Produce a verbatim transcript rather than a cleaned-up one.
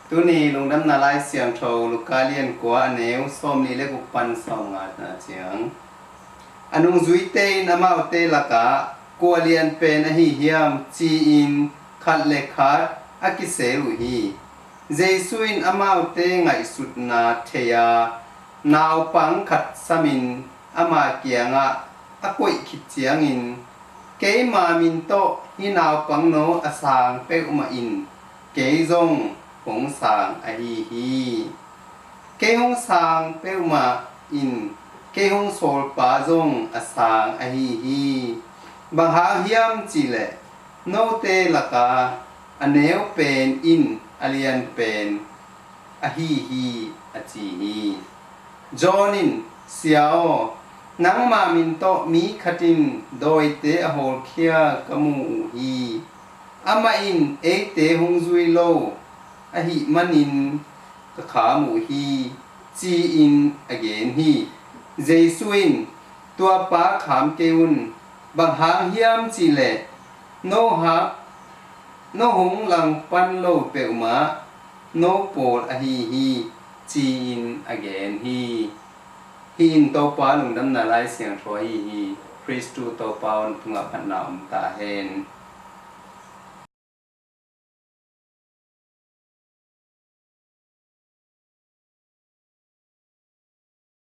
Tuni lungdamna Lai Siangtho Luka lian kua, a neu sawmli le guk pan sawmngana ciang. A nungzuite in amaute lakah, "Kua lian pen ahi hiam?" ci-in khat le khat a kisel uh hi. Jesu in amaute ngaihsutna thei-a, naupang khat samin ama kiangah a koih khit ciangin, "Keima min tawh hih naupang no a sang peuhmah in kei zong hong sang ahi hi. Kei hong sang peuhmah in kei hong sawlpa zong a sang ahi hi. Bang hang hiam cihleh, note laka a neu pen in a lian pen ahi hi," a ci hi. John in, "Sia aw, nangma min tawh mi khat in dawite a hawlkhia ka mu uh hi. Amah in eite hong zui lo ahih manin ka kham uh hi," ci-in a gen hi. Jesu in, "Tua pa kham kei un. Bang hang hiam cihleh, no ha, no hong langpan lo peuhmah no pawl ahi hi," ci-in a gen hi. Hih in Topa lungdamna Lai Siangtho ahi hi. Khristu Topa hong tungah phatna om ta hen.